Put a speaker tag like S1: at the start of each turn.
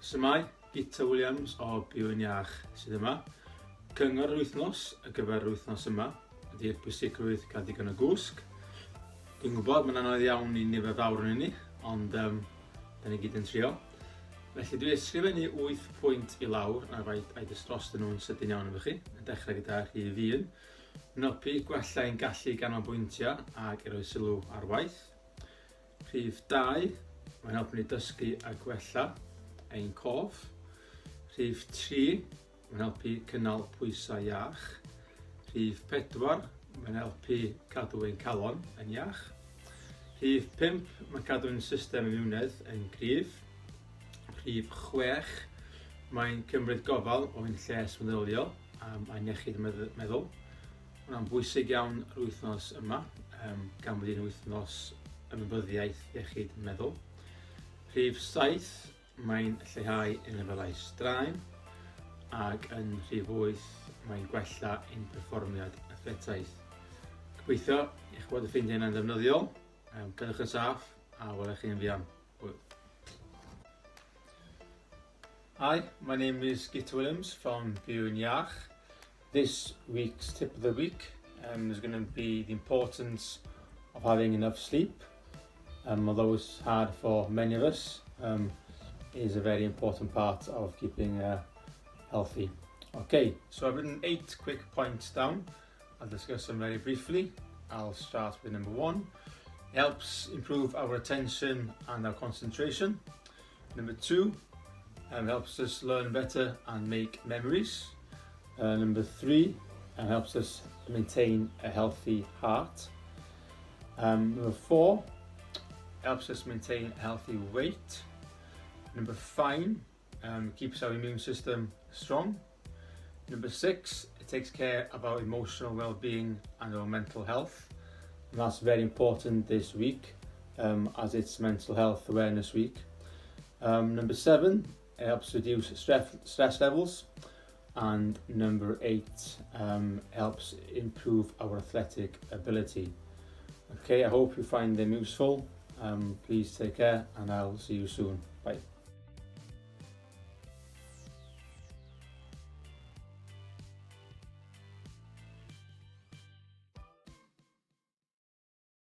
S1: Shwmae, Guto Williams o Byw'n Iach sydd yma. Cyngor yr wythnos ar gyfer yr wythnos yma ydy'r pwysigrwydd cael digon o gwsg. Dwi'n gwybod mae'n anodd iawn i nifer fawr yn ni, ond um, da ni gyd yn trio. Felly dwi ysgrifennu 8 pwynt i lawr a rhaid a'i dros nhw'n sydyn iawn efo chi, yn dechrau gyda rhif 1. Mae'n helpu gwella ein gallu ganolbwyntio ac i roi sylw ar waith. Rhif 2, mae'n helpu ni dysgu a gwella ein cof. Rhif 3, mae'n helpu cynnal pwysau iach. Rhif 4, mae'n helpu cadw ein calon yn iach. Rhif 5, mae'n cadw ein system imiwnedd yn gryf. Rhif 6, mae'n cymryd gofal o'n lles meddyliol a'n iechyd meddwl. Hwnna'n bwysig iawn yr wythnos yma, um, gan bod hi'n wythnos ymwybyddiaeth iechyd meddwl. Rhif 7, mae'n lleihau ein lefelau straen, ac yn rhif 8, mae'n gwella ein perfformiad athletaidd. Gobeithio eich bod y ffeindio hynna'n ddefnyddiol. Um, cadwch yn saff a welech chi'n fuan. Hwyl. Hi, my name is Guto Williams from Byw'n Iach. This week's tip of the week is going to be the importance of having enough sleep. Although it's hard for many of us, it is a very important part of keeping healthy. Okay, so I've written 8 quick points down. I'll discuss them very briefly. I'll start with number 1. It helps improve our attention and our concentration. Number 2, helps us learn better and make memories. Number 3, helps us maintain a healthy heart. Number 4, helps us maintain a healthy weight. Number 5, keeps our immune system strong. Number 6, it takes care of our emotional well-being and our mental health. And that's very important this week, as it's Mental Health Awareness Week. Number 7, it helps reduce stress levels. And number 8, helps improve our athletic ability. Okay, I hope you find them useful. Please take care and I'll see you soon. Bye.